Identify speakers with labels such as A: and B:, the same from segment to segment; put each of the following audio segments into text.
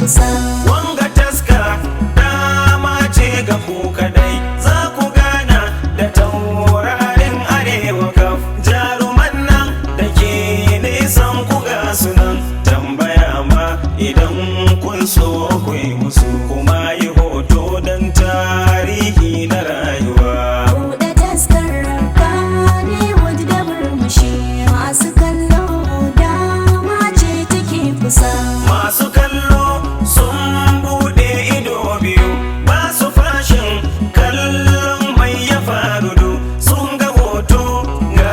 A: kusa.
B: Wanga taska dama ce ga ku kadai, za ku gana da taurarin Arewa kaf, jaruman nan da ke nisan ku ga sunan. Tambaya ma idan kun so ku yi musu, kuma yi hoto don tarihi na rayuwa.
A: Buɗe taskar Kannywood da murmushi, masu kallo, dama ce take kusa.
B: Masu kallo sun bude ido biyu, ba su fashin kallon mai ya faru du. Sun ga hoto, ga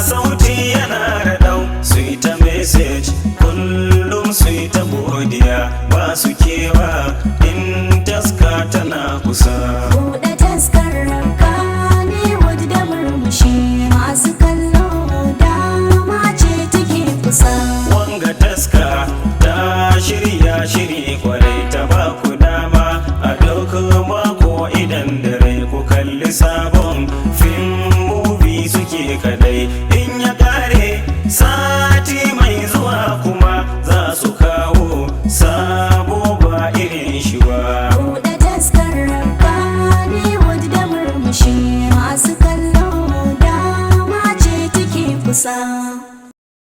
B: sauti yana raɗau, su yi ta message kullum, su yi ta godiya, ba su kewa in taska tana kusa.
A: Buɗe taskar Kannywood da murmushi, masu kallo, dama ce take kusa.